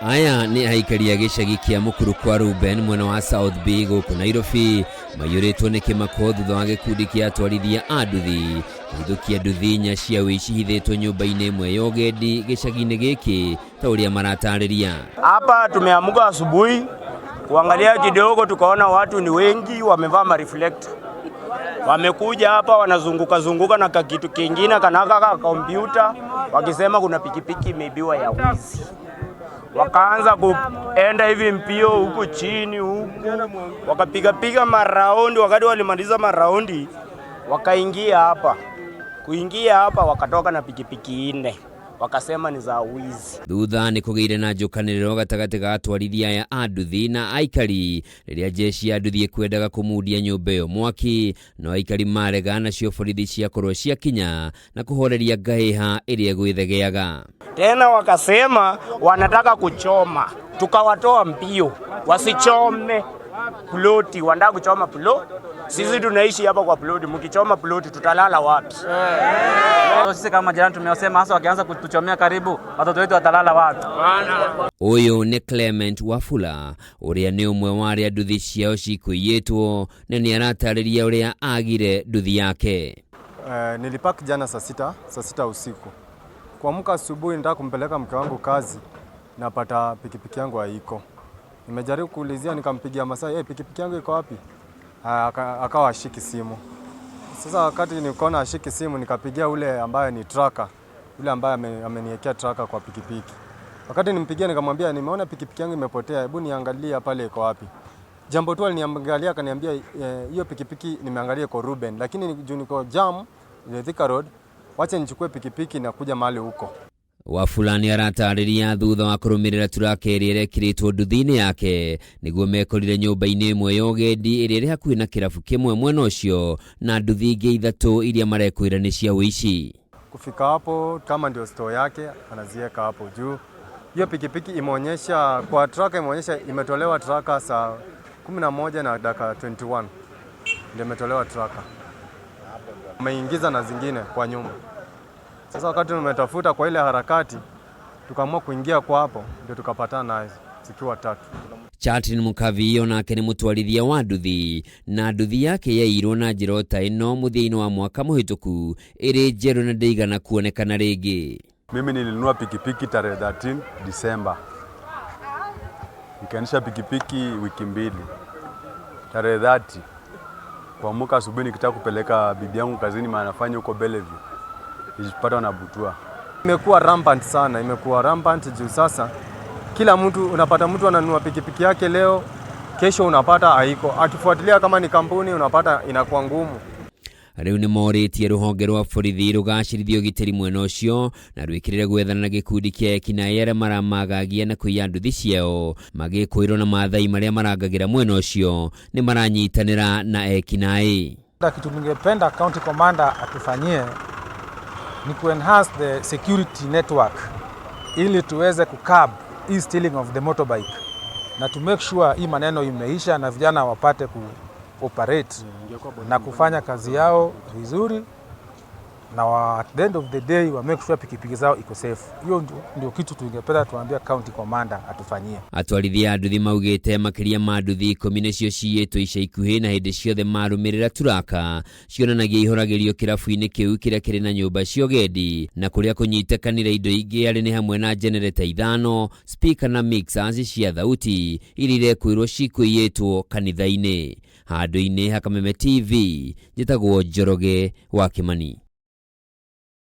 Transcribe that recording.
Aya nĩ aikari a gĩcagi kĩa Mũkuru kwa Ruben mwena wa South B gũkũ Nairobi maiyũrĩtwo nĩ kĩmako thutha wa gĩkundi kĩa atwarithia a nduthi kũhithũkia nduthi inya cia ũici ihithĩtwo nyũmba-inĩ ĩmwe ya ũgendi gĩcagi-inĩ gĩkĩ ta ũrĩa maratarĩria. Hapa tumeamka asubuhi kuangalia kidogo, tukaona watu ni wengi wamevaa mareflector, wamekuja hapa wanazunguka zunguka na kakitu kingine kanaka ka kompyuta, wakisema kuna pikipiki imeibiwa ya wizi. Wakaanza kuenda hivi mbio huku chini huku, wakapigapiga maraundi. Wakati walimaliza maraundi, wakaingia hapa, kuingia hapa wakatoka na pikipiki nne, wakasema ni za wizi. Thutha nĩ kũgĩire na njũkanĩrĩro gatagatĩ ga atwarithia aya a nduthi na aikari rĩrĩa jeshi ya nduthi ĩkwendaga kũmundia nyũmba ĩyo mwaki, no aikari marega, nacio borithi ciakorwo ciakinya na kũhoreria ngahĩha ĩrĩa ĩgwĩthegeaga. Tena wakasema wanataka kuchoma, tukawatoa mbio wasichome ploti, wanataka kuchoma ploti. Sisi tunaishi hapa kwa ploti, mkichoma ploti tutalala wapi? Sisi kama jirani tumewasema, hasa wakianza kutuchomea karibu, watoto wetu watalala wapi? Ũyũ nĩ Clement Wafula ũrĩa nĩ ũmwe wa arĩa nduthi ciao cikũiyĩtwo na nĩ aratarĩria ũrĩa agire nduthi yake. Nilipark jana saa sita usiku. Kuamka asubuhi nataka kumpeleka mke wangu kazi, napata pikipiki yangu haiko. Nimejaribu kuulizia, nikampigia Masai, "Hey, pikipiki yangu iko wapi?" Akawa ashiki simu. Sasa wakati nikaona ashiki simu, nikapigia ule ambaye ni tracker, ule ambaye ameniwekea tracker kwa pikipiki. Wakati nimpigia nikamwambia, "Nimeona pikipiki yangu imepotea, hebu niangalie pale iko wapi." Jambo tu aliniangalia akaniambia, "Hiyo pikipiki nimeangalia iko Ruben, lakini juu niko jam ile Thika Road, wacha nichukue pikipiki na kuja mahali huko." Wafula nĩ aratarĩria thutha wa kũrũmĩrĩra turaka ĩrĩa ĩrekĩrĩtwo nduthi-inĩ yake nĩguo mekorire nyũmba-inĩ ĩmwe ya ũgendi ĩrĩa ĩrĩ hakuhĩ na kĩrabu kĩmwe mwena ũcio na nduthi ingĩ ithatũ iria marekwĩra nĩ cia ũici. Kufika hapo kama ndio store yake anaziweka hapo juu. Hiyo pikipiki imeonyesha kwa tracker, imeonyesha imetolewa tracker saa 11 na dakika 21 ndio imetolewa tracker. Ameingiza na zingine kwa nyumba. Sasa wakati tumetafuta kwa ile harakati, tukaamua kuingia kwa hapo, ndio tukapatana nazo zikiwa tatu. Chatin Mukavi onake nĩ mũtwarithia wa nduthi na nduthi yake yairwo na njĩra o ta ĩno mũthia-inĩ wa mwaka mũhĩtũku ĩrĩ njerũ na ndĩigana kuonekana rĩngĩ. Mimi nilinunua pikipiki tarehe 13 Disemba, nikaendesha pikipiki wiki 2. Tarehe 30 kuamka asubuhi nikitaka kupeleka bibi yangu kazini, maana anafanya huko Bellevue, nilijipata na butwaa. Imekuwa rampant sana, imekuwa rampant juu sasa kila mtu unapata mtu ananunua pikipiki yake leo, kesho unapata haiko. Akifuatilia kama ni kampuni unapata inakuwa ngumu. Rĩu nĩ morĩtie rũhonge rwa borithi rũgacĩrithie ũgitĩri mwena ũcio na rwĩkĩrĩre gwethana na gĩkundi kĩa ekinaĩ arĩa maramagagia na kũiya nduthi ciao, magĩkwĩrwo na maathai marĩa marangagĩra mwena ũcio nĩ maranyitanĩra na ekinaĩ. Kitu ningependa county commander atufanyie ni kuenhance the security network ili tuweze kucurb hii stealing of the motorbike na to make sure hii maneno imeisha na vijana wapate ku operate na kufanya kazi yao vizuri na at the end of the day wa make sure pikipiki zao iko safe. Hiyo ndio kitu tungependa tuambia county commander atufanyie. Atwarithia a nduthi maugĩte makĩria ma nduthi 10 nĩcio ciyĩtwo ica ikuhĩ, na hĩndĩ ciothe marũmĩrĩra turaka cionanagia ihoragĩrio kĩrabu-inĩ kĩu kĩrĩa kĩrĩ na nyũmba cia ũgendi na kũrĩa kũnyitĩkanire indo ingĩ arĩ nĩ hamwe na jenereta ithano, speaker na mixers cia thauti iria irekwĩrwo cikũiyĩtwo kanitha-inĩ. Handũ-inĩ ha Kameme TV, njĩtagwo Njoroge wa Kimani.